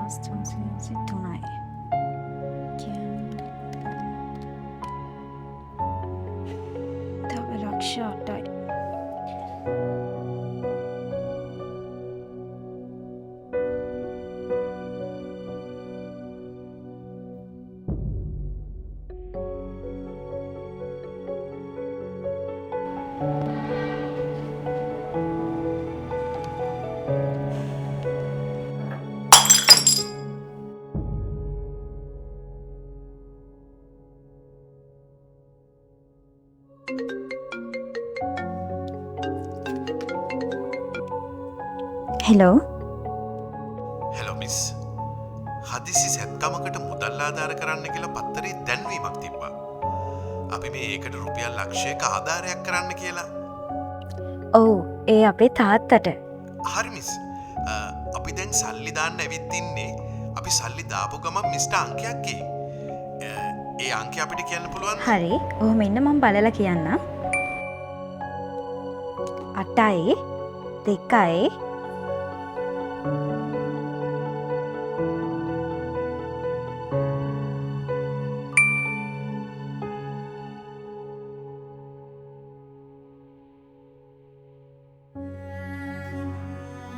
2303යි. කියන්නේ තව ලක්ෂ 8යි. හෙලෝ. Hello miss. හදිසි සැත්කමකට මුදල් ආධාර කරන්න කියලා පත්තරේ දැන්වීමක් තිබ්බා. අපි මේ ඒකට රුපියල් ලක්ෂයක ආධාරයක් කරන්න කියලා. ඔව්, ඒ අපේ තාත්තට. හරි මිස්. අපි දැන් සල්ලි දාන්න ඇවිත් ඉන්නේ. අපි සල්ලි දාපු ගමන් මිස්ට අංකයක් එයි. ඒ අංකය අපිට කියන්න පුළුවන්ද? හරි. ඔහොම ඉන්න, මං බලලා කියන්නම්. 8යි 2යි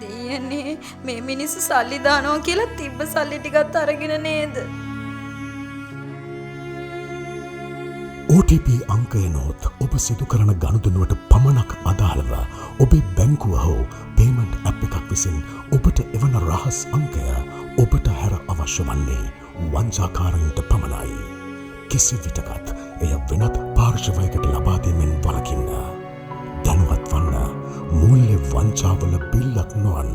දෙයනේ, මේ මිනිස්සු සල්ලි දානවා කියලා තිබ්බ සල්ලි ටිකත් අරගෙන නේද? OTP අංකය නොහොත් ඔබ සිදු කරන ගනුදෙනුවට පමණක් අදාළව ඔබේ බැංකුව හෝ පේමන්ට් ඇප් එකක් විසින් ඔබට එවන රහස් අංකය ඔබට හැර අවශ්‍ය වන්නේ වංචාකාරයින්ට පමණයි. කිසි විටකත් එය වෙනත් පාර්ශවයකට ලබා දීමෙන් වළකින්න. දැනුවත් වන්න, මූල්‍ය වංචාවල බිල්ලක් නොවන්න.